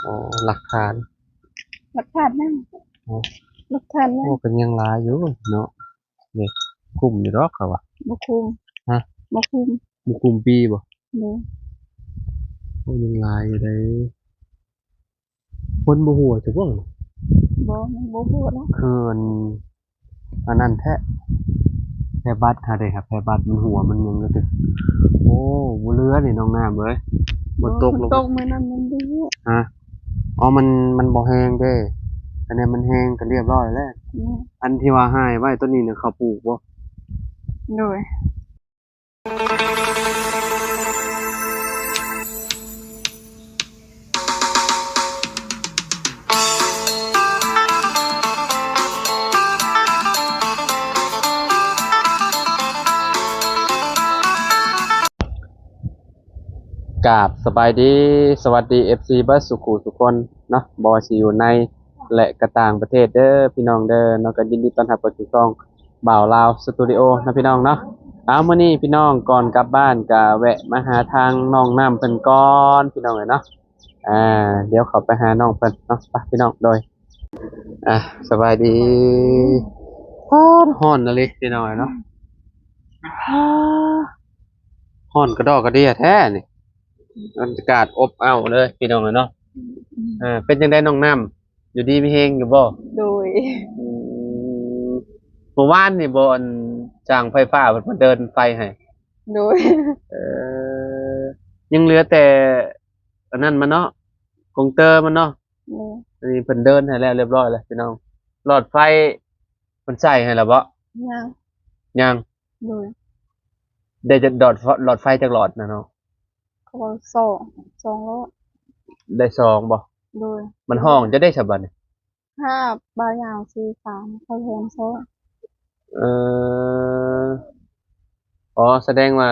ອ່າ ຫຼັກຖານ ຫຼັກຖານຫຍັງ? ເອົ້າ ຫຼັກຖານຫຍັງ? ໂອ້ ກໍຍັງຫຼາຍຢູ່ເນາະ ນີ້ ຄຸ້ມຢູ່ດອກເຂົາວ່າ. ບໍ່ຄຸ້ມ. ຮະ? ບໍ່ຄຸ້ມ. ບໍ່ຄຸ້ມປີ້ບໍ່? ໂດຍ. ໂອ້ ຍັງຫຼາຍຢູ່ເດ້. ຄົນບໍ່ຫົວຊະບໍ່? ບໍ່ ມັນບໍ່ຫົວດອກ. ຄືອັນ ອັນນັ້ນແທ້ ແພບັດຫາໄດ້ ແພບັດມັນຫົວມັນຫຍັງກໍຖືກ. ໂອ້ ບໍ່ເຫຼືອນີ້ນ້ອງນ້ຳເອີຍ. ບໍ່ຕົກ ຝົນຕົກມື້ນັ້ນມັນບໍ່ຫົວ. ຮະ? ອໍ ມັນ ມັນບໍ່ແຮງເດ້ ຄັນແມ່ນມັນແຮງກໍລຽບຮ້ອຍແລ້ວ. ແມ່ນ. ອັນທີ່ວ່າຫາຍໄວ້ຕົວນີ້ນະ ເຂົາປູກບໍ່? ໂດຍ. ກາບສະບາຍດີ ສະຫວັດດີ ເອັຟຊີ ເບິດສູ່ຄູ່ສູ່ຄົນເນາະ ບໍ່ວ່າຊິຢູ່ໃນ ແລະ ກະຕ່າງປະເທດເດີພີ່ນ້ອງເດີເນາະ. ກໍຍິນດີຕ້ອນຮັບເຂົ້າສູ່ຊ່ອງ ບ່າວລາວສະຕູດິໂອເນາະພີ່ນ້ອງເນາະ. ເອົາ ມື້ນີ້ພີ່ນ້ອງ ກ່ອນກັບບ້ານກະແວະມາຫາທາງນ້ອງນ້ຳເພິ່ນກ່ອນພີ່ນ້ອງເອີຍເນາະ. ອ່າ ດຽວເຂົ້າໄປຫານ້ອງເພິ່ນເນາະ ໄປພີ່ນ້ອງ. ໂດຍ ອ່າ ສະບາຍດີ. ຮ້ອນ ຮ້ອນອີ່ຫຼີພີ່ນ້ອງເອີຍເນາະ. ຮ້ອນກະດອກກະເດຍແທ້ນີ້ ບັນຍາກາດອົບເອົາເລີຍພີ່ນ້ອງເອີຍເນາະ. ເອີ ເປັນຈັ່ງໃດນ້ອງນ້ຳ? ຢູ່ດີມີແຮງຢູ່ບໍ່? ໂດຍ. ອືມ ເມື່ອວານນີ້ບໍ່ ອັນ ຊ່າງໄຟຟ້າເພິ່ນມາເດີນໄຟໃຫ້? ໂດຍ. ເອີ ຍັງເຫຼືອແຕ່ອັນນັ້ນມາເນາະ ກົງເຕີມາເນາະ. ໂດຍ. ອັນນີ້ເພິ່ນເດີນໃຫ້ແລ້ວລຽບຮ້ອຍແລ້ວພີ່ນ້ອງ. ຫຼອດໄຟເພິ່ນໃສ່ໃຫ້ແລ້ວບໍ່? ຍັງ. ຍັງ. ໂດຍ. ໄດ້ຈັກຫຼອດ ຫຼອດໄຟຈັກຫຼອດນະນ້ອງ? ເຂົາເວົ້າສອງ ສອງຫຼອດ. ໄດ້ສອງບໍ່? ໂດຍ. ມັນຫ້ອງຈະໄດ້ສະບັດນີ້? ຫ້າ ບາດຍາວສີ່ ສາມ ເຂົາແຖມສອງ. ເອີ ອໍ ສະແດງວ່າ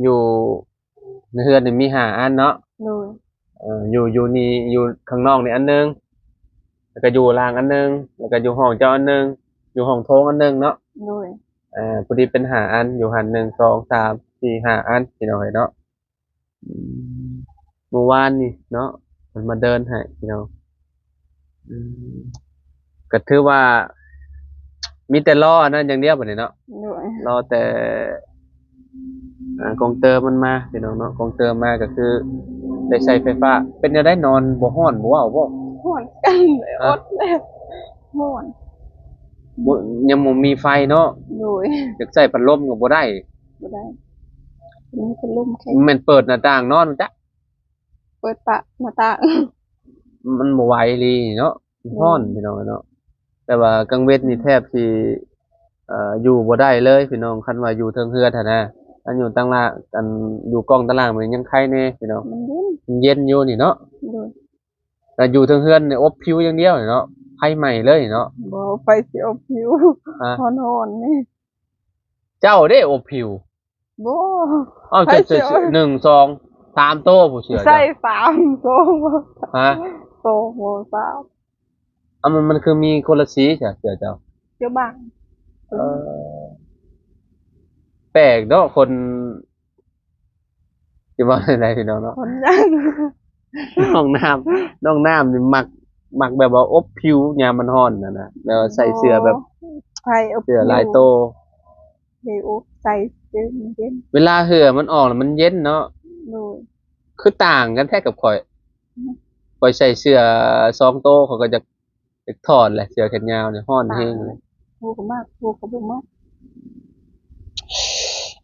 ຢູ່ໃນເຮືອນນີ້ມີຫ້າອັນເນາະ? ໂດຍ. ເອີ ຢູ່ ຢູ່ນີ້ ຢູ່ຂ້າງນອກນີ້ອັນໜຶ່ງ ແລ້ວກໍຢູ່ລ່າງອັນໜຶ່ງ ແລ້ວກໍຢູ່ຫ້ອງເຈົ້າອັນໜຶ່ງ ຢູ່ຫ້ອງໂຖງອັນໜຶ່ງເນາະ? ໂດຍ. ເອີ ພໍດີເປັນຫ້າອັນ ຢູ່ຫັ້ນ ໜຶ່ງ ສອງ ສາມ ສີ່ ຫ້າ ອັນ ພີ່ນ້ອງເອີຍເນາະ. ອືມ ເມື່ອວານນີ້ເນາະ ເພິ່ນມາເດີນໃຫ້ພີ່ນ້ອງ. ອືມ ກໍຖືວ່າມີແຕ່ລໍອັນນັ້ນຢ່າງດຽວບັດນີ້ເນາະ. ໂດຍ. ລໍແຕ່ ອ່າ ກົງເຕີມມັນມາພີ່ນ້ອງເນາະ. ກົງເຕີມມາກໍຄືໄດ້ໃຊ້ໄຟຟ້າ. ເປັນແນວໃດ ນອນບໍ່ຮ້ອນບໍ່ເວົ້າບໍ່? ຮ້ອນກັນ ຮະ? ອົດແລ້ວ ຮ້ອນ. ບໍ່ ຍັງບໍ່ມີໄຟເນາະ. ໂດຍ. ຢາກໃຊ້ພັດລົມກໍບໍ່ໄດ້. ບໍ່ໄດ້ ມີແຕ່ລົມແຄ່ ແມ່ນເປີດໜ້າຕ່າງນອນຈັກ ເປີດປະໜ້າຕ່າງ ມັນບໍ່ໄຫວອີ່ຫຼີເນາະ. ໂດຍ. ຮ້ອນພີ່ນ້ອງເນາະ. ແຕ່ວ່າກາງເວັນນີ້ແທບຊິ ເອີ ຢູ່ບໍ່ໄດ້ເລີຍພີ່ນ້ອງ ຄັນວ່າຢູ່ເທິງເຮືອນຫັ້ນນະ. ອັນຢູ່ຕ່າງລ່າງ ອັນຢູ່ກ້ອງຕ່າງລ່າງມັນຍັງໄຄແດ່ພີ່ນ້ອງ ມັນເຢັນ ມັນເຢັນຢູ່ນີ້ເນາະ. ໂດຍ. ແຕ່ຢູ່ເທິງເຮືອນນີ້ອົບຜິວຢ່າງດຽວເນາະ ໄຟໄໝ້ເລີຍເນາະ. ບໍ່ ໃຜຊິອົບຜິວ ຮະ? ຮ້ອນໆນີ້ ເຈົ້າເດ້ອົບຜິວ. ບໍ່ ເອົ້າ ໃຜຊິ ໜຶ່ງ ສອງ ສາມໂຕຜູ້ເສືອ ໃສ່ສາມໂຕ. ຮະ? ໂຕບໍ່ສາມ. ເອົ້າ ມັນ ມັນຄືມີຄົນລະສີຊະ ເສືອເຈົ້າ? ເສືອບາງ. ເອີ ແປກເນາະ ຄົນ ຊິເວົ້າແນວໃດພີ່ນ້ອງເນາະ ຄົນຫຍັງ? ນ້ອງນ້ຳ ນ້ອງນ້ຳນີ້ມັກ ມັກແບບວ່າອົບຜິວຍາມມັນຮ້ອນຫັ້ນນະ ແບບວ່າໃສ່ເສື້ອແບບ ບໍ່ ໃຜອົບ ເສື້ອຫຼາຍໂຕ ໃສ່ເສື້ອມັນເຢັນ. ເວລາເຫື່ອມັນອອກແລ້ວມັນເຢັນເນາະ. ໂດຍ. ຄືຕ່າງກັນແທ້ກັບຂ້ອຍ. ອືມ. ຂ້ອຍໃສ່ເສື້ອສອງໂຕ ຂ້ອຍກໍຢາກ ຢາກຖອດແຫຼະ ເສື້ອແຂນຍາວນີ້ ຮ້ອນແຮງເລີຍ. ຜູ້ກໍມັກ ຜູ້ກໍບໍ່ມັກ.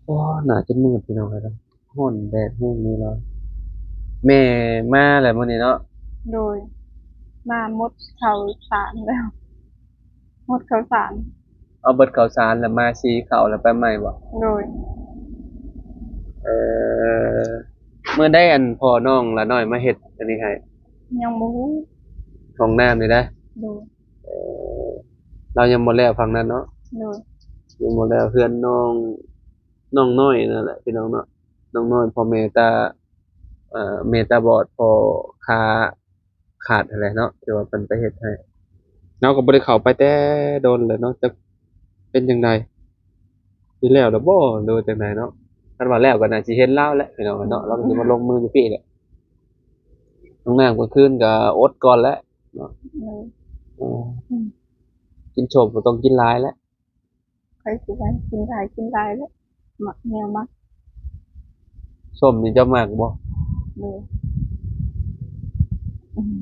ໂອ້ ໜ້າຈະມືດພີ່ນ້ອງເອີຍ ຮ້ອນແດດແຮງນີ້ລະ. ແມ່ມາແລ້ວມື້ນີ້ເນາະ? ໂດຍ. ມາໝົດເຂົ້າສານແລ້ວ ໝົດເຂົ້າສານ. ເອົາເບິດເຂົ້າສານແລ້ວມາສີເຂົ້າແລ້ວໄປໃໝ່ບໍ່? ໂດຍ. ເອີ ມື້ໃດອັນພໍ່ນ້ອງລະນ້ອຍມາເຮັດອັນນີ້ໃຫ້? ຍັງບໍ່ຮູ້. ຫ້ອງນ້ຳນີ້ນະ? ໂດຍ. ເອີ ລາວຍັງບໍ່ແລ້ວຝັ່ງນັ້ນເນາະ? ໂດຍ. ຍັງບໍ່ແລ້ວ ເຮືອນນ້ອງ ນ້ອງນ້ອຍນັ້ນແຫຼະພີ່ນ້ອງເນາະ. ນ້ອງນ້ອຍພໍ່ແມ່ຕາ ເອີ ແມ່ຕາບອດ ພໍ່ຂາຂາດຫັ້ນແຫຼະເນາະ ທີ່ວ່າເພິ່ນໄປເຮັດໃຫ້. ລາວກໍບໍ່ໄດ້ເຂົ້າໄປແຕ່ດົນແລ້ວເນາະ ຈັກເປັນຈັ່ງໃດ ຊິແລ້ວແລ້ວບໍ່ ຫຼືວ່າຈັ່ງໃດເນາະ. ຄັນວ່າແລ້ວກໍໜ້າຊິເຫັນລາວແຫຼະພີ່ນ້ອງເນາະ ລາວກໍຊິມາລົງມືຢູ່ພີ້ແຫຼະ. ນ້ອງນ້ຳກາງຄືນກໍອົດກ່ອນແຫຼະເນາະ. ເອີ ເອີ ອືມ ກິນສົ້ມບໍ່ຕ້ອງກິນຫຼາຍແຫຼະ. ໃຜຊິວ່າກິນຫຼາຍ ກິນຫຼາຍແຫຼະ ມັກແນວມັກ. ສົ້ມນີ້ເຈົ້າມັກບໍ່? ໂດຍ. ອືມ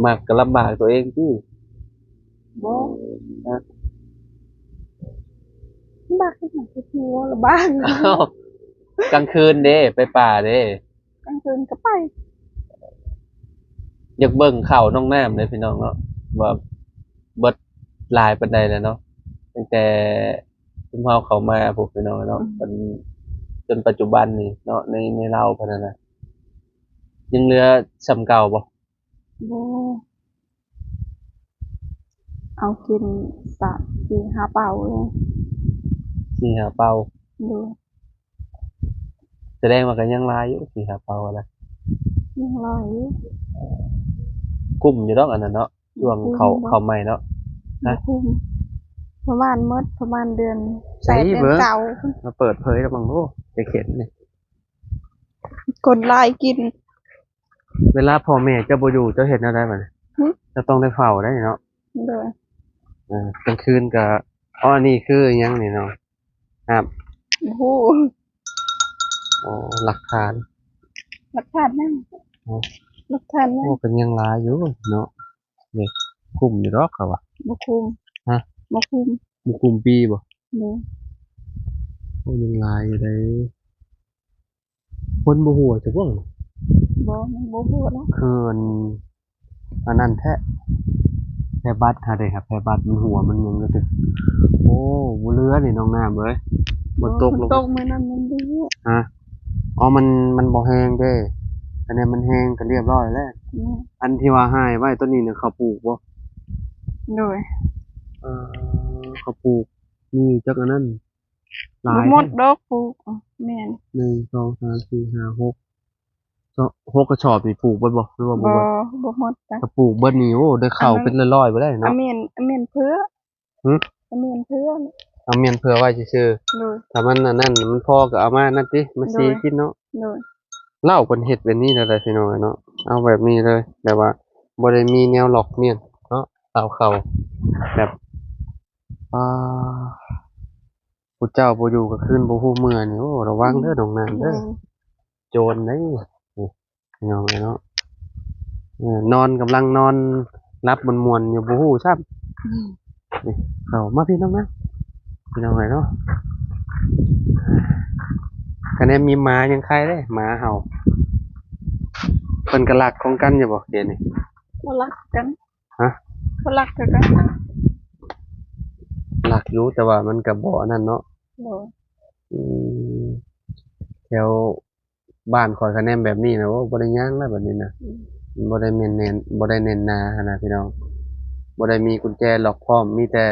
ມັກກໍລຳບາກຕົວເອງຕິ? ບໍ່ ຮະ? ມັກ ມັກຄືວ່າລຳບາກ. ອ້າວ ກາງຄືນເດ້ ໄປປ່າເດ້? ກາງຄືນກໍໄປ. ຢາກເບິ່ງເຂົ້ານ້ອງນ້ຳເດ້ພີ່ນ້ອງເນາະ ວ່າເບິດຫຼາຍປານໃດແລ້ວເນາະ ຕັ້ງແຕ່ຊຸມເຮົາເຂົ້າມາພຸ້ນພີ່ນ້ອງເນາະ. ອືມ ຈົນ ຈົນປັດຈຸບັນນີ້ເນາະ ໃນ ໃນເລົ້າເພິ່ນຫັ້ນນະ ຍັງເຫຼືອສ່ຳເກົ່າບໍ່? ບໍ່ ເອົາກິນສາມ ສີ່ ຫ້າເປົາເລີຍ. ສີ່ ຫ້າເປົາ? ໂດຍ. ສະແດງວ່າກໍຍັງຫຼາຍຢູ່ ສີ່ ຫ້າເປົານະ. ຍັງຫຼາຍຢູ່. ກຸ້ມຢູ່ດອກອັນນັ້ນເນາະ ຊ່ວງເຂົ້າ ເຂົ້າໃໝ່ເນາະ. ບໍ່ກຸ້ມ ປະມານໝົດ ປະມານເດືອນແປດ ເດືອນເກົ້າ. ມາເປີດເຜີຍລະເບິ່ງດູ ຈະເຫັນນີ້ ຄົນຫຼາຍກິນ. ເວລາພໍ່ແມ່ເຈົ້າບໍ່ຢູ່ ເຈົ້າເຮັດແນວໃດບັດນີ້? ຫຶ? ເຈົ້າຕ້ອງໄດ້ເຝົ້າໄດ໋ເນາະ. ໂດຍ. ເອີ ກາງຄືນກໍ ອໍ ອັນນີ້ຄືຫຍັງນີ້ເນາະ? ຫາບ? ບໍ່ຮູ້. ອໍ ຫຼັກຖານ. ຫຼັກຖານຫຍັງ? ອໍ ຫຼັກຖານຫຍັງ? ໂອ້ ກໍຍັງຫຼາຍຢູ່ເນາະ. ນີ້ ກຸ້ມຢູ່ດອກເຂົາວ່າ. ບໍ່ກຸ້ມ. ຮະ? ບໍ່ກຸ້ມ. ບໍ່ກຸ້ມປີບໍ່? ໂດຍ. ໂອ້ ຍັງຫຼາຍຢູ່ເດ້. ຄົນບໍ່ຫົວຈັກບໍ່? ບໍ່ ມັນບໍ່ຫົວແລ້ວ. ຄືອັນ ອັນນັ້ນແທ້ ແພບັດຫາເດ້ ແພບັດມັນຫົວ ມັນຫຍັງກໍຖືກ. ໂອ້ ບໍ່ເຫຼືອນີ້ນ້ອງນ້ຳເອີຍ. ຝົນຕົກ ຝົນຕົກມື້ນັ້ນມັນບໍ່ຫົວ. ຮະ? ອໍ ມັນ ມັນບໍ່ແຮງເດ້ ຄັນແມ່ນມັນແຮງກໍລຽບຮ້ອຍແລ້ວ. ແມ່ນ. ອັນທີ່ວ່າຫາຍໄວ້ຕອນນີ້ນະ ເຂົາປູກບໍ່? ໂດຍ. ເອີ ເຂົາປູກ ມີຈັກອັນນັ້ນ ຫຼາຍ ບໍ່ໝົດດອກປູກ. ແມ່ນ. ໜຶ່ງ ສອງ ສາມ ສີ່ ຫ້າ ຫົກ ຫົກກະສອບນີ້ປູກເບິດບໍ່ ຫຼືວ່າບໍ່ເບິດ? ບໍ່ ບໍ່ໝົດ. ຖ້າປູກເບິດນີ້ ໂອ້ ໄດ້ເຂົ້າເປັນຮ້ອຍໆ ບໍ່ໄດ້ເນາະ. ອາໝຽນ ອາໝຽນເຜືອ. ຫຶ? ອາໝຽນເຜືອ. ອາໝຽນເຜືອໄວ້ຊື່ໆ. ໂດຍ. ຖ້າມັນອັນນັ້ນ ມັນພໍກໍເອົາມານັ້ນຕິ ມາຊີກິນເນາະ. ໂດຍ. ເຫຼົ້າເພິ່ນເຮັດແບບນີ້ແລ້ວໄດ໋ພີ່ນ້ອງເອີຍເນາະ ເອົາແບບນີ້ເລີຍ ແບບວ່າບໍ່ໄດ້ມີແນວລັອກມ້ຽນເນາະ ເຫຼົ້າເຂົ້າແບບ ອ່າ ຜູ້ເຈົ້າບໍ່ຢູ່ກາງຄືນບໍ່ຮູ້ເມືອນີ້ ໂອ້ ລະວັງເດີ ອືມ ນ້ອງນ້ຳເດີ. ແມ່ນ. ໂຈນເດ້ ນີ້ ພີ່ນ້ອງເອີຍເນາະ. ເອີ ນອນ ກຳລັງນອນຫຼັບມ່ວນໆຢູ່ ບໍ່ຮູ້ຊ້ຳ. ອືມ ນີ້ ເຂົ້າມາພີ່ນ້ອງນະ ພີ່ນ້ອງເອີຍເນາະ. ຄະແນນມີໝາຍັງໄຄເດ້ ໝາເຮົາ ເພິ່ນກໍລັກຂອງກັນຢູ່ບໍ່ດຽວນີ້? ບໍ່ລັກກັນ. ຮະ? ເຂົາລັກຄືກັນ. ລັກຢູ່ ແຕ່ວ່າມັນກໍບໍ່ອັນນັ້ນເນາະ. ໂດຍ. ອືມ ແຖວ ບ້ານຂ້ອຍຄະແນນແບບນີ້ນະ ໂອ້ ບໍ່ໄດ້ຍ່າງແລ້ວບັດນີ້ນະ. ອືມ ມັນບໍ່ໄດ້ແໜ້ນ ບໍ່ໄດ້ແໜ້ນໜາຫັ້ນນະພີ່ນ້ອງ ບໍ່ໄດ້ມີກຸນແຈລັອກພ້ອມ ມີແຕ່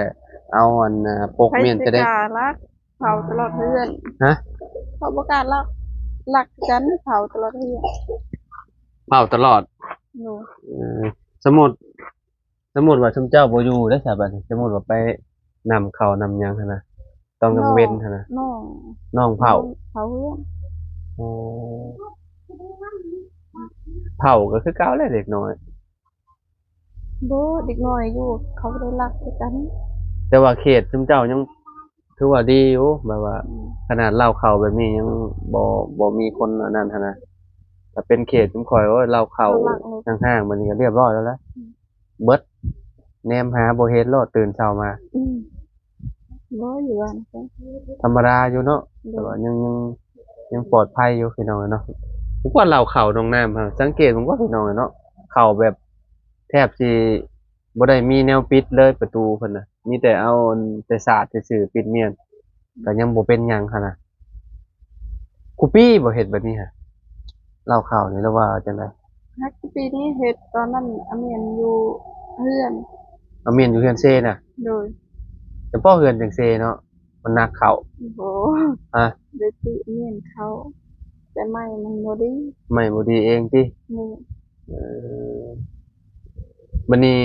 ເອົາອັນ ປົກມ້ຽນຈະໄດ້. ໃຜຊິກ້າລັກ ເຝົ້າຕະຫຼອດເຮືອນ. ຮະ? ເຂົາບໍ່ກ້າລັກ ລັກກັນ ເຝົ້າຕະຫຼອດເຮືອນ. ເຝົ້າຕະຫຼອດ. ໂດຍ. ເອີ ສົມມຸດ ສົມມຸດວ່າຊຸມເຈົ້າບໍ່ຢູ່ເດ້ຊະ ບາດນີ້ ສົມມຸດວ່າໄປນຳເຂົ້ານຳຫຍັງຫັ້ນນະ ຕອນກາງເວັນຫັ້ນນະ ນ້ອງ ນ້ອງເຝົ້າ ເຝົ້າເຮືອນ. ອໍ ເຝົ້າກໍຄືເກົ່າແຫຼະເດັກນ້ອຍ. ບໍ່ ເດັກນ້ອຍຢູ່ ເຂົາບໍ່ໄດ້ລັກຄືກັນ. ແຕ່ວ່າເຂດຊຸມເຈົ້າຍັງ ຖືວ່າດີຢູ່ ແບບວ່າ ອືມ ຂະໜາດເລົ້າເຂົ້າແບບນີ້ຍັງບໍ່ ບໍ່ມີຄົນອັນນັ້ນຫັ້ນນະ. ຖ້າເປັນເຂດຊຸມຂ້ອຍ ໂອ້ຍ ເລົ້າເຂົ້າ ເຂົາລັກເລີຍ ຫ້າງໆ ບັດນີ້ກໍລຽບຮ້ອຍແລ້ວລະ. ອືມ ເບິດ ແນມຫາບໍ່ເຫັນໂລດ ຕື່ນເຊົ້າມາ. ອືມ ບໍ່ ຢູ່ບ້ານກໍທຳມະດາຢູ່ເນາະ. ໂດຍ. ແຕ່ວ່າຍັງ ຍັງ ຍັງປອດໄພຢູ່ພີ່ນ້ອງເອີຍເນາະ. ຜູ້ກວດເຫຼົ້າເຂົ້າໜອງນ້ຳຫັ້ນ ສັງເກດເບິ່ງວ່າພີ່ນ້ອງເອີຍເນາະ ເຂົ້າແບບແທບຊິບໍ່ໄດ້ມີແນວປິດເລີຍ ປະຕູເພິ່ນນະ ມີແຕ່ເອົາແຕ່ສາດຊື່ໆ ປິດມ້ຽນ ກໍຍັງບໍ່ເປັນຫຍັງຫັ້ນນະ. ຄູປີບໍ່ເຮັດແບບນີ້ຫະ ເລົ່າຂ່າວນີ້ ຫຼືວ່າຈັ່ງໃດ? ຫາກປີນີ້ເຮັດ ຕອນນັ້ນອາມຽນຢູ່ເຮືອນ. ອາມຽນຢູ່ເຮືອນເຊນະ? ໂດຍ. ຈະພໍເຮືອນຈັ່ງເຊເນາະ ມັນໜັກເຂົ້າ. ໂອ້ ຮະ? ໄດ້ຕິອາມຽນເຂົ້າ ແຕ່ໄມ້ມັນບໍ່ດີ. ໄມ້ບໍ່ດີເອງຕິ? ໂດຍ. ເອີ ບັດນີ້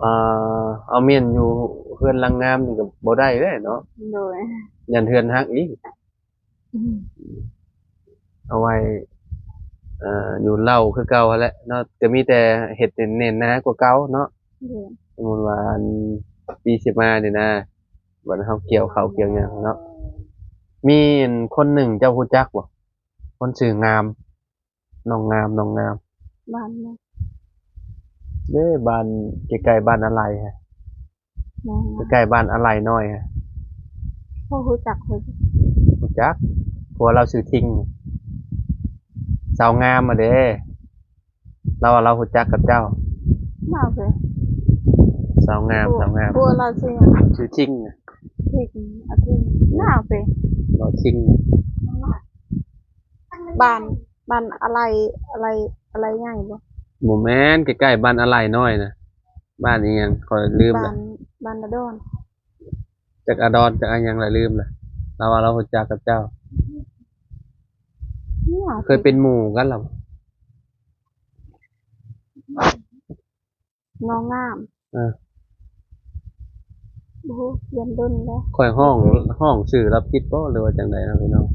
ອ່າ ອາມຽນຢູ່ເຮືອນຫຼັງງາມນີ້ກໍບໍ່ໄດ້ເດ້ເນາະ. ໂດຍ. ຢ້ານເຮືອນຫັກອີກ. ອືມ ເອົາໄວ້ ເອີ ຢູ່ເຫຼົ່າຄືເກົ່າຫັ້ນແຫຼະເນາະ ກໍມີແຕ່ເຮັດໃຫ້ແໜ້ນໜາກວ່າເກົ່າເນາະ. ໂດຍ ສົມມຸດວ່າ ອັນ ປີຊິມານີ້ນະ ບັດເຮົາກ່ຽວເຂົ້າກ່ຽວຫຍັງເນາະ. ມີອັນຄົນໜຶ່ງເຈົ້າຮູ້ຈັກບໍ່? ຄົນຊື່ງາມ ນ້ອງງາມ ນ້ອງງາມ. ບ້ານໃດ? ເດ້ ບ້ານໃກ້ໆ ບ້ານອາໄລຫັ້ນ. ໃກ້ໆ ບ້ານອາໄລນ້ອຍຫັ້ນ. ບໍ່ຮູ້ຈັກເພິ່ນ. ຮູ້ຈັກ ຜົວລາວຊື່ທິງ. ສາວງາມຫັ້ນເດ້. ລາວວ່າລາວຮູ້ຈັກກັບເຈົ້າ. ລາວເດ້. ສາວງາມ ສາວງາມ. ຜົວລາວຊື່ຫຍັງ? ຊື່ທິງ. ທິງ ອາທິງ. ລາວເດ້. ບໍ່ ທິງ. ບ້ານ ບ້ານອາໄລ ອາໄລ ອາໄລໃຫຍ່ບໍ່? ບໍ່ແມ່ນ ໃກ້ໆ ບ້ານອາໄລນ້ອຍນະ. ບ້ານອີ່ຫຍັງ ຂ້ອຍລືມລະ. ບ້ານ ບ້ານອາດອນ. ຈັກອາດອນ ຈັກອາຫຍັງລະ ລືມລະ. ລາວວ່າລາວຮູ້ຈັກກັບເຈົ້າ. ເຄີຍເປັນໝູ່ກັນລະ. ນ້ອງງາມ. ເອີ ບໍ່ຮູ້ ລຽນດົນແລ້ວ. ຂ້ອຍຮ້ອງ ຮ້ອງຊື່ລາວຜິດບໍ່ ຫຼືວ່າຈັ່ງໃດເນາະພີ່ນ້ອງ?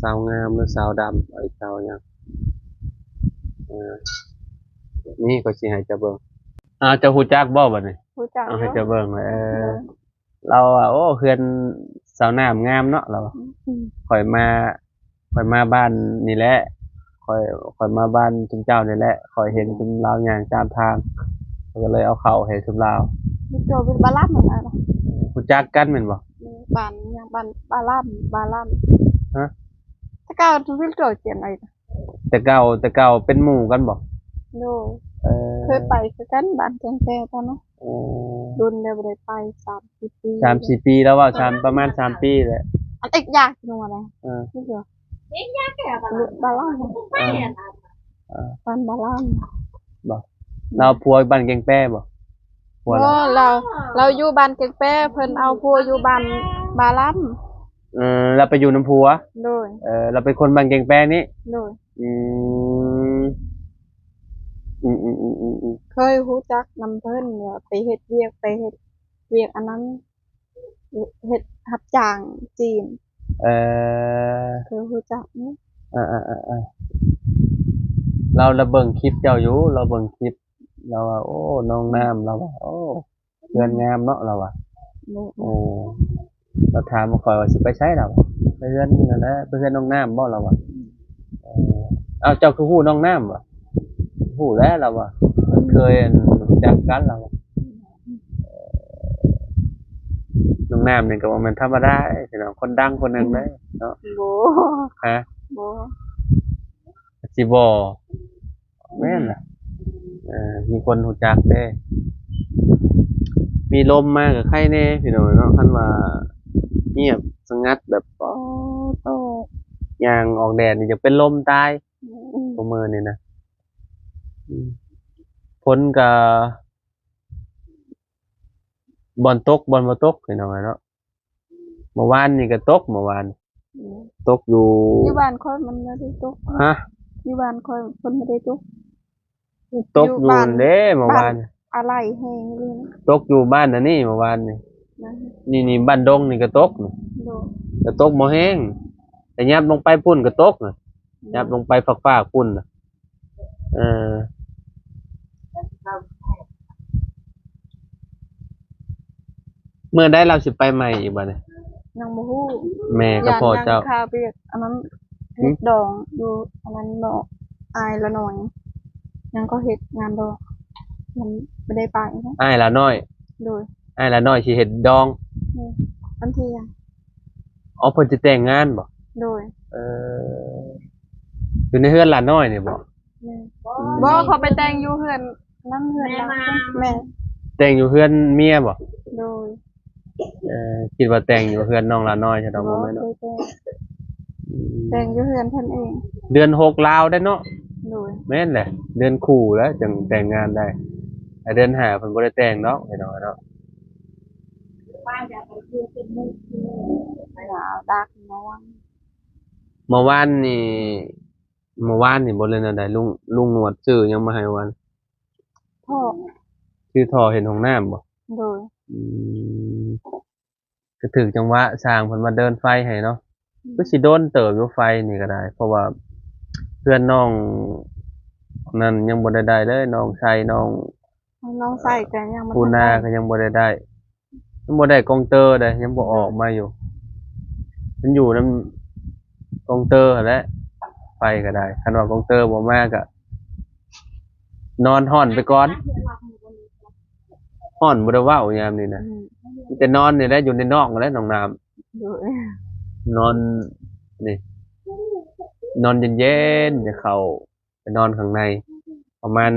ສາວງາມ ຫຼືສາວດຳ ເອີ ສາວຫຍັງ? ເອີ ນີ້ຂ້ອຍຊິໃຫ້ເຈົ້າເບິ່ງ. ອ້າວ ເຈົ້າຮູ້ຈັກບໍ່ບັດນີ້? ຮູ້ຈັກ. ເອົາໃຫ້ເຈົ້າເບິ່ງ. ເອີ ລາວວ່າ ໂອ້ ເຮືອນສາວນ້ຳງາມເນາະ ລາວວ່າ. ອືມ ຂ້ອຍມາ ຂ້ອຍມາບ້ານນີ້ແຫຼະ ຂ້ອຍ ຂ້ອຍມາບ້ານຊຸມເຈົ້ານີ້ແຫຼະ ຂ້ອຍເຫັນ ອືມ ຊຸມລາວຍ່າງຕາມທາງ ຂ້ອຍກໍເລີຍເອົາເຂົ້າໃຫ້ຊຸມລາວ. ຢູ່ຕົວເປັນບາລາມນັ້ນນະ. ຮູ້ຈັກກັນແມ່ນບໍ່? ບ້ານຫຍັງ? ບ້ານບາລາມ ບາລາມ. ຮະ? ແຕ່ເກົ່າ ແຕ່ເກົ່າເປັນໝູ່ກັນບໍ່? ໂດຍ. ເອີ ເຄີຍໄປຄືກັນ ບ້ານແກງແປຕອນນັ້ນ. ໂອ້ ດົນແລ້ວບໍ່ໄດ້ໄປ ສາມສີ່ປີ. ສາມສີ່ປີ ລາວເວົ້າ ສາມ ປະມານສາມປີແຫຼະ. ອັນເອັກຢາກຢູ່ຫັ້ນນະ. ເອີ ບາລາມ. ເອີ ບ້ານບາລາມ. ບໍ່ ລາວຜົວບ້ານແກງແປບໍ່? ຜົວລາວ ບໍ່ ລາວ ລາວຢູ່ບ້ານແກງແປ ເພິ່ນເອົາຜົວຢູ່ບ້ານບາລາມ. ເອີ ລາວໄປຢູ່ນຳຜົວ. ໂດຍ. ເອີ ລາວເປັນຄົນບ້ານແກງແປນີ້. ໂດຍ. ອືມ ອືມໆ ເຄີຍຮູ້ຈັກນຳເພິ່ນ ວ່າໄປເຮັດວຽກ ໄປເຮັດວຽກອັນນັ້ນ ເຮັດຮັບຈ້າງຈີນ. ເອີ ເຄີຍຮູ້ຈັກ. ເອີ ເອີ ເອີ ເອີ ລາວລະເບິ່ງຄລິບເຈົ້າຢູ່ ລາວເບິ່ງຄລິບ ລາວວ່າ ໂອ້ ນ້ອງນ້ຳ ລາວວ່າ ໂອ້ ເຮືອນງາມເນາະ ລາວວ່າ. ໂອ້ ລາວຖາມຂ້ອຍວ່າ ຊິໄປໃສ ລາວວ່າ ໄປເຮືອນນີ້ຫັ້ນແຫຼະ ໄປເຮືອນນ້ອງນ້ຳບໍ່ ລາວວ່າ. ເອີ ເອົ້າ ເຈົ້າຄືຮູ້ນ້ອງນ້ຳຫວາ? ຮູ້ແຫຼະ ລາວວ່າ ເຄີຍ ອັນ ຮູ້ຈັກກັນ ລາວວ່າ. ນ້ອງນ້ຳນີ້ກໍບໍ່ແມ່ນທຳມະດາເດ້ພີ່ນ້ອງ ຄົນດັງຄົນໜຶ່ງເດ້ເນາະ. ບໍ່. ຮະ? ບໍ່. ຊິບໍ່ ແມ່ນລະ ເອີ ມີຄົນຮູ້ຈັກເດ້. ມີລົມມາກໍໄຄແດ່ພີ່ນ້ອງເນາະ ຄັນວ່າງຽບສະຫງັດແບບ ປອໂຕ ຍ່າງອອກແດດນີ້ຢາກເປັນລົມຕາຍ. ອືມ ຊຸມື້ນີ້ນະ. ອືມ ຝົນກໍບ່ອນຕົກ ບ່ອນບໍ່ຕົກ ພີ່ນ້ອງເອີຍເນາະ. ເມື່ອວານນີ້ກໍຕົກ ເມື່ອວານ. ອືມ ຕົກຢູ່ ຢູ່ບ້ານຂ້ອຍມັນບໍ່ໄດ້ຕົກ. ຮະ? ຢູ່ບ້ານຂ້ອຍເພິ່ນບໍ່ໄດ້ຕົກ. ຕົກຢູ່ຫັ້ນເດ້ ເມື່ອວານ. ອາໄລແຮງເລີຍ. ຕົກຢູ່ບ້ານອັນນີ້ ເມື່ອວານນີ້. ນີ້ ນີ້ ບ້ານດົງນີ້ກໍຕົກ. ໂດຍ. ກໍຕົກບໍ່ແຮງ ແຕ່ຫຍັບລົງໄປພຸ້ນກໍຕົກ. ໂດຍ. ຫຍັບລົງໄປຟາກໆ ພຸ້ນນະ. ເອີ ມື້ໃດລາວຊິໄປໃໝ່ອີກບັດນີ້? ຍັງບໍ່ຮູ້. ແມ່ກັບພໍ່ເຈົ້າ ຢ້ານຍັງຄາວຽກອັນນັ້ນ ຫຶ? ເຮັດດອງຢູ່ອັນນັ້ນເນາະ ອ້າຍລານ້ອຍ ຍັງກໍເຮັດງານດອງ ຍັງບໍ່ໄດ້ໄປເນາະ. ອ້າຍລານ້ອຍ? ໂດຍ. ອ້າຍລານ້ອຍຊິເຮັດດອງ. ອືມ ວັນທີຫຍັງ? ອໍ ເພິ່ນຈະແຕ່ງງານບໍ່? ໂດຍ. ເອີ ຢູ່ໃນເຮືອນຫຼານນ້ອຍນີ້ບໍ່? ແມ່ນ. ອືມ ບໍ່ ເຂົາໄປແຕ່ງຢູ່ເຮືອນນັ້ນ ເຮືອນລາວ. ແມ່ນ. ແຕ່ງຢູ່ເຮືອນເມຍບໍ່? ໂດຍ. ເອີ ຄິດວ່າແຕ່ງຢູ່ເຮືອນນ້ອງຫຼານນ້ອຍຊະດອກ. ບໍ່ ບໍ່ແມ່ນດອກ. ອືມ ແຕ່ງຢູ່ເຮືອນເພິ່ນເອງ. ເດືອນຫົກລາວໄດ້ເນາະ. ໂດຍ. ແມ່ນແຫຼະ ເດືອນຄູ່ແລ້ວຈຶ່ງແຕ່ງງານໄດ້. ແຕ່ເດືອນຫ້າເພິ່ນບໍ່ໄດ້ແຕ່ງດອກ ພີ່ນ້ອງເນາະ. ດາກນອນ. ເມື່ອວານນີ້ ເມື່ອວານນີ້ບໍ່ ເລື່ອງແນວໃດ ລຸງ ລຸງໜວດຊື້ຫຍັງມາໃຫ້ເມື່ອວານ? ທໍ່. ຊື້ທໍ່ເຮັດຫ້ອງນ້ຳບໍ່? ໂດຍ. ອືມ ກໍຖືກຈັງຫວະ ຊ່າງເພິ່ນມາເດີນໄຟໃຫ້ເນາະ. ອືມ ຄືຊິໂດນເຕີບຢູ່ໄຟນີ້ກໍໄດ້ ເພາະວ່າ ືອນນ້ອງນັ້ນຍັງບໍ່ໄດ້ໄດ້ເລີຍ ນ້ອງໄຊ ນ້ອງ ນ້ອງໄຊກໍຍັງບໍ່ທັນໄດ້ ປູນາກໍຍັງບໍ່ໄດ້ໄດ້ ຍັງບໍ່ໄດ້ກອງເຕີເດ້ ຍັງບໍ່ອອກມາຢູ່ ມັນຢູ່ນຳກອງເຕີຫັ້ນແຫຼະ ໄປກໍໄດ້ ຄັນວ່າກອງເຕີບໍ່ມາກໍນອນຮ້ອນໄປກ່ອນ ຮ້ອນບໍ່ໄດ້ເວົ້າຍາມນີ້ນະ ອືມ ມີແຕ່ນອນນີ້ແຫຼະ ຢູ່ໃນນອກຫັ້ນແຫຼະ ນ້ອງນ້ຳ ໂດຍ ນອນນີ້ ນອນເຢັນໆ ຈະເຂົ້າໄປນອນຂ້າງໃນ ປະມານ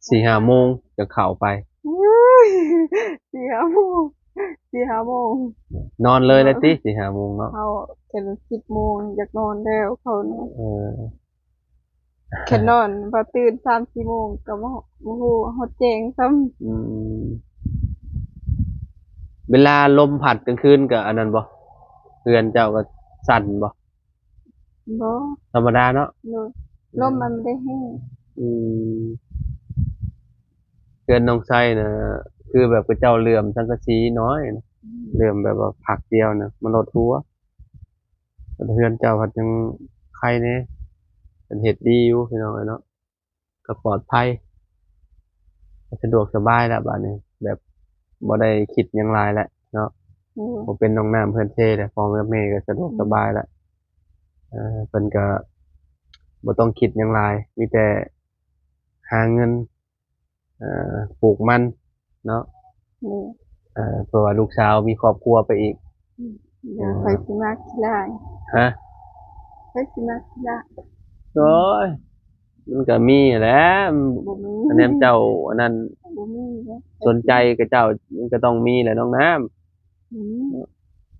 ສີ່ຫ້າໂມງຈະເຂົ້າໄປ ໂອ້ຍ ສີ່ຫ້າໂມງ ສີ່ຫ້າໂມງ ນອນເລີຍລະຕິ ສີ່ຫ້າໂມງເນາະ ເຮົາເປັນສິບໂມງ ຢາກນອນແລ້ວ ເຂົານອນ ເອີ ຄັນນອນ ພໍຕື່ນສາມສີ່ໂມງກໍບໍ່ ບໍ່ຮູ້ຮອດແຈ້ງຊ້ຳ ອືມ ເວລາລົມພັດກາງຄືນກໍອັນນັ້ນບໍ່? ເຮືອນເຈົ້າກໍສັ່ນບໍ່? ບໍ່ ທຳມະດາເນາະ ໂດຍ ອືມ ລົມມັນບໍ່ໄດ້ແຮງ ອືມ ເຮືອນນ້ອງໄຊນະ ຄືແບບເຂົາເຈົ້າເຫຼື້ອມສັງກະສີນ້ອຍນະ ອືມ ເຫຼື້ອມແບບວ່າພັກດຽວນະ ມັນໂລດຫົວ ເຮືອນເຈົ້າພັດຍັງໄຄແດ່ ເພິ່ນເຮັດດີຢູ່ພີ່ນ້ອງເອີຍເນາະ ກໍປອດໄພ ສະດວກສະບາຍແລ້ວບາດນີ້ ແບບບໍ່ໄດ້ຄິດຫຍັງຫຼາຍແລ້ວເນາະ ອືມ ບໍ່ເປັນນ້ອງນ້ຳເຮືອນເຊແລ້ວ ພໍ່ກັບແມ່ກໍສະດວກ ອືມ ສະບາຍແລ້ວ ເອີ ເພິ່ນກໍບໍ່ຕ້ອງຄິດຫຍັງຫຼາຍ ມີແຕ່ຫາເງິນ ເອີ ປູກມັນເນາະ ໂດຍ ເອີ ເພາະວ່າລູກສາວມີຄອບຄົວໄປອີກ ອືມ ດຽວ ອືມ ຂ້ອຍຊິມາຂີ້ລ້າຍ ຮະ? ຂ້ອຍຊິມາຂີ້ລ້າຍ ໂອ້ຍ ມັນກໍມີແຫຼະ ບໍ່ມີ ອັນນັ້ນເຈົ້າ ອັນນັ້ນ ບໍ່ມີເດ້ ສົນໃຈກັບເຈົ້າ ມັນກໍຕ້ອງມີແຫຼະນ້ອງນ້ຳ ອືມ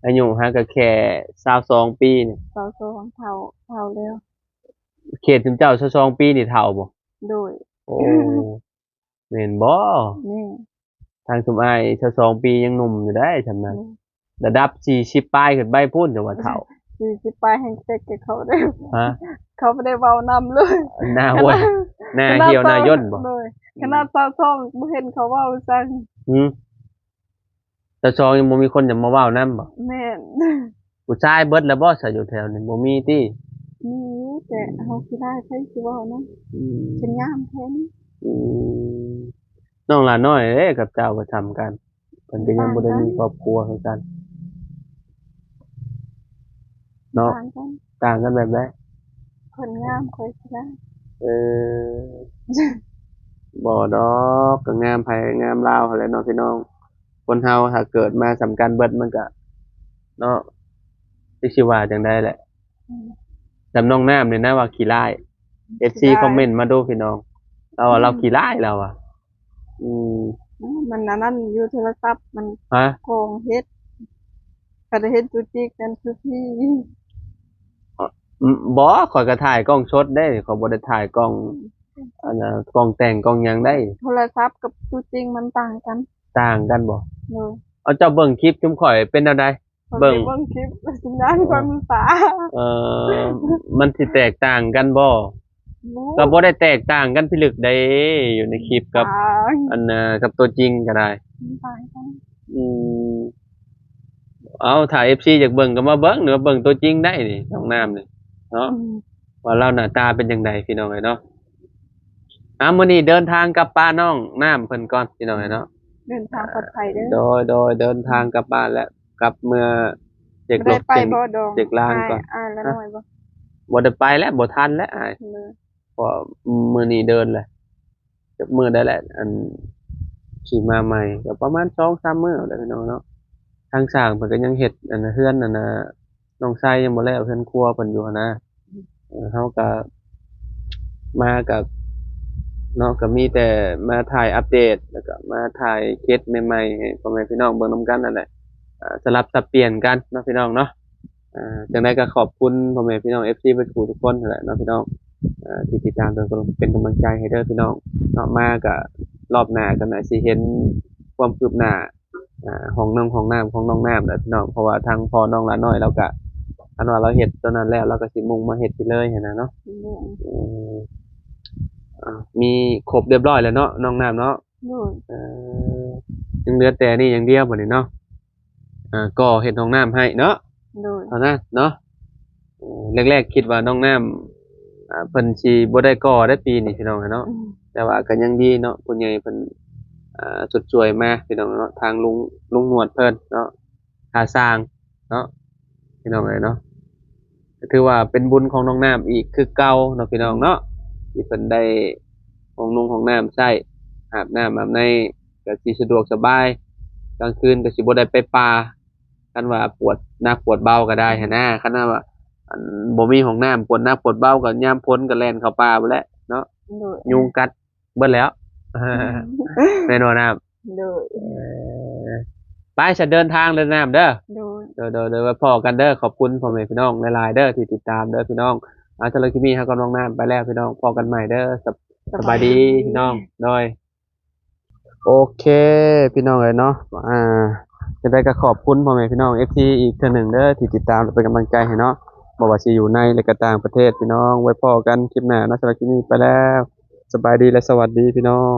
ອາຍຸຫາກໍແຄ່ຊາວສອງປີນີ້ ຊາວສອງ ເຖົ້າ ເຖົ້າແລ້ວ ເຂດຊຸມເຈົ້າຊາວສອງປີນີ້ເຖົ້າບໍ່? ໂດຍ ໂອ້ ແມ່ນບໍ່? ແມ່ນ ທາງຊຸມອ້າຍຊາວສອງປີຍັງໜຸ່ມຢູ່ໄດ໋ ຊ່ຳນັ້ນ ແມ່ນ ລະດັບສີ່ສິບປາຍຂຶ້ນໄປພຸ້ນ ຈະວ່າເຖົ້າ ສີ່ສິບປາຍແຮ່ງເຕັກເຂົ້າໄດ້ ຮະ? ເຂົາບໍ່ໄດ້ເວົ້ານຳເລີຍ ໜ້າຫ້ວຍ ຂະໜາດ ໜ້າຫ່ຽວ ຂະໜາດ ໜ້າຍ່ນບໍ່? ໂດຍ ອືມ ຂະໜາດຊາວສອງບໍ່ເຫັນເຂົາເວົ້າຊ້ຳ ຫື ຊາວສອງຍັງບໍ່ມີຄົນຈະມາເວົ້ານຳບໍ່? ແມ່ນ ຜູ້ຊາຍເບິດແລ້ວບໍ່ຊະ ຢູ່ແຖວນີ້ ບໍ່ມີຕິ? ມີຢູ່ ແຕ່ເຮົາຂີ້ລ້າຍ ໃຜຊິເວົ້ານຳ ອືມ ເພິ່ນງາມແທ້ນີ້ ອືມ ນ້ອງຫຼ້ານ້ອຍເດ້ກັບເຈົ້າກໍຊ່ຳກັນ ເພິ່ນກໍຍັງບໍ່ໄດ້ມີຄອບຄົວຄືກັນເນາະ ຕ່າງກັນ ຕ່າງກັນແບບໃດ? ເພິ່ນງາມ ຂ້ອຍຂີ້ລ້າຍ ເອີ ບໍ່ດອກ ກໍງາມໃຜງາມລາວຫັ້ນແຫຼະເນາະພີ່ນ້ອງ ຄົນເຮົາຖ້າເກີດມາສ່ຳກັນເບິດມັນກະເນາະ ຈັກຊິວ່າຈັ່ງໃດແຫຼະ ອືມ ສ່ຳນ້ອງນ້ຳນີ້ນະວ່າຂີ້ລ້າຍ ເອັຟຊີ ຂີ້ລ້າຍ ຄອມເມັນມາດູພີ່ນ້ອງ ລາວວ່າ ອືມ ລາວຂີ້ລ້າຍລາວວ່າ ອືມ ມັນອັນນັ້ນຢູ່ໂທລະສັບ ມັນ ຮະ? ກອງເຮັດ ຄັນໄດ້ເຫັນຕົວຈິງນັ້ນຄືຜີ ອ- ບໍ່ ຂ້ອຍກໍຖ່າຍກ້ອງສົດເດ້ ຂ້ອຍບໍ່ໄດ້ຖ່າຍກ້ອງ ອັນນ່າ ກ້ອງແຕ່ງກ້ອງຫຍັງໄດ້ ໂທລະສັບກັບຕົວຈິງມັນຕ່າງກັນ ຕ່າງກັນບໍ່? ໂດຍ ເອົາ ເຈົ້າເບິ່ງຄລິບຊຸມຂ້ອຍເປັນແນວໃດ? ເບິ່ງ ເບິ່ງຄລິບ ສັນຍານຄວາມສາ ເອີ ມັນຊິແຕກຕ່າງກັນບໍ່? ບໍ່ ກໍບໍ່ໄດ້ແຕກຕ່າງກັນພິລຶກໃດ ຢູ່ໃນຄລິບກັບ ຕ່າງ ອັນນ່າ ກັບຕົວຈິງກໍໄດ້ ມັນຕ່າງກັນ ອືມ ເອົາ ຖ້າເອັຟຊີຢາກເບິ່ງກໍມາເບິ່ງ ຫຼືວ່າເບິ່ງຕົວຈິງໄດ້ນີ້ ນ້ອງນ້ຳນີ້ເນາະ ອືມ ວ່າລາວໜ້າຕາເປັນຈັ່ງໃດ ພີ່ນ້ອງເອີຍເນາະ ອ່າ ມື້ນີ້ເດີນທາງກັບປານ້ອງນ້ຳເພິ່ນກ່ອນ ພີ່ນ້ອງເອີຍເນາະ ເດີນທາງປອດໄພເດີ ໂດຍ ໂດຍ ເດີນທາງກັບບ້ານແລ້ວ ກັບເມືອເຊັກລົດ ບໍ່ໄດ້ໄປບໍ່ດອງ ເຊັກລາງກ່ອນ ອ້າຍ ອ້າຍລະນ້ອຍບໍ່? ບໍ່ໄດ້ໄປແລ້ວ ບໍ່ທັນແລ້ວອ້າຍ ເພາະມື້ນີ້ເດີນແຫຼະ ຈັກມື້ໄດ້ແຫຼະ ອັນ ຊິມາໃໝ່ ກໍປະມານສອງສາມມື້ແຫຼະ ພີ່ນ້ອງເນາະ ທາງຊ່າງເພິ່ນກໍຍັງເຮັດ ອັນ ເຮືອນ ອັນ ນ້ອງຊາຍຍັງບໍ່ແລ້ວ ເຮືອນຄົວເພິ່ນຢູ່ຫັ້ນນະ ເອີ ເຮົາກະມາກະເນາະ ກະມີແຕ່ມາຖ່າຍອັບເດດ ແລ້ວກະມາຖ່າຍເຄສໃໝ່ໆ ໃຫ້ພໍ່ແມ່ພີ່ນ້ອງເບິ່ງນຳກັນນັ້ນແຫຼະ ອ່າ ສະຫຼັບສັບປ່ຽນກັນເນາະ ພີ່ນ້ອງເນາະ ອ່າ ຈັ່ງໃດກະຂອບຄຸນພໍ່ແມ່ພີ່ນ້ອງ ເອັຟຊີ ເບິດທຸກຄົນຫັ້ນແຫຼະເນາະ ພີ່ນ້ອງ ອ່າ ທີ່ຕິດຕາມ ເປັນກຳລັງໃຈໃຫ້ເດີ ພີ່ນ້ອງເນາະ ມາກະ ລອບໜ້າກໍໜ້າຊິເຫັນຄວາມຄືບໜ້າ ອ່າ ຫ້ອງນ້ຳ ຫ້ອງນ້ຳຂອງນ້ອງນ້ຳແຫຼະພີ່ນ້ອງ ເພາະວ່າທາງພໍ່ນ້ອງຫຼ້ານ້ອຍລາວກະ ຄັນວ່າລາວເຮັດຕົວນັ້ນແລ້ວ ລາວກະຊິມຸ່ງມາເຮັດພີ້ເລີຍຫັ້ນນະເນາະ ໂດຍ ເອີ ອ່າ ມີຄົບຮຽບຮ້ອຍແລ້ວເນາະ ນ້ອງນ້ຳເນາະ ໂດຍ ເອີ ຍັງເຫຼືອແຕ່ນີ້ຢ່າງດຽວບັດນີ້ເນາະ ອ່າ ກໍເຮັດຫ້ອງນ້ຳໃຫ້ເນາະ ໂດຍ ເທົ່ານັ້ນເນາະ ເອີ ແລກໆຄິດວ່ານ້ອງນ້ຳ ອ່າ ເພິ່ນຊິບໍ່ໄດ້ກໍ່ໄດ້ປີນີ້ພີ່ນ້ອງເອີຍເນາະ ອືມ ແຕ່ວ່າກໍຍັງດີເນາະ ຜູ້ໃຫຍ່ເພິ່ນ ອ່າ ຊົດຊ່ວຍມາພີ່ນ້ອງເນາະ ທາງລຸງ ລຸງໜວດເພິ່ນເນາະ ຄ່າສ້າງເນາະ ພີ່ນ້ອງເອີຍເນາະ ກໍຖືວ່າເປັນບຸນຂອງນ້ອງນ້ຳອີກຄືເກົ່າເນາະ ພີ່ນ້ອງເນາະ ທີ່ເພິ່ນໄດ້ຫ້ອງນຸ່ງຫ້ອງນ້ຳໃຊ້ ອາບນ້ຳອາບໃນ ກໍຊິສະດວກສະບາຍ ກາງຄືນກໍຊິບໍ່ໄດ້ໄປປ່າ ຄັນວ່າປວດໜັກປວດເບົາກໍໄດ້ຫັ້ນນະ ຄັນວ່າ ອັນ ບໍ່ມີຫ້ອງນ້ຳ ປວດໜັກປວດເບົາກໍຍາມຝົນກໍແລ່ນເຂົ້າປ່າພຸ້ນແຫຼະເນາະ ໂດຍ ຍຸງກັດເບິດແລ້ວ ອືມ ແມ່ນບໍ່ນ້ຳ? ໂດຍ ເອີ ໄປ ສະເດີນທາງເດີນ້ຳເດີ ໂດຍ ໂດຍ ໂດຍ ໂດຍ ໄວ້ພໍ້ກັນເດີ ຂອບຄຸນພໍ່ແມ່ພີ່ນ້ອງຫຼາຍໆເດີທີ່ຕິດຕາມເດີພີ່ນ້ອງ ອາ ສຳລັບຄລິບນີ້ເຮົາກັບນ້ອງນ້ຳໄປແລ້ວພີ່ນ້ອງ ພໍ້ກັນໃໝ່ເດີ ສະ ສະບາຍດີພີ່ນ້ອງ ໂດຍ ໂອເຄ ພີ່ນ້ອງເອີຍເນາະ ອ່າ ຈັ່ງໃດກໍຂອບຄຸນພໍ່ແມ່ພີ່ນ້ອງ ເອັຟຊີ ອີກເທື່ອໜຶ່ງເດີ ທີ່ຕິດຕາມ ແລະ ເປັນກຳລັງໃຈໃຫ້ເນາະ ບໍ່ວ່າຊິຢູ່ໃນ ແລະ ກໍຕ່າງປະເທດ ພີ່ນ້ອງ ໄວ້ພໍ້ກັນຄລິບໜ້າເນາະ ສຳລັບຄລິບນີ້ໄປແລ້ວ ສະບາຍດີ ແລະ ສະຫວັດດີພີ່ນ້ອງ.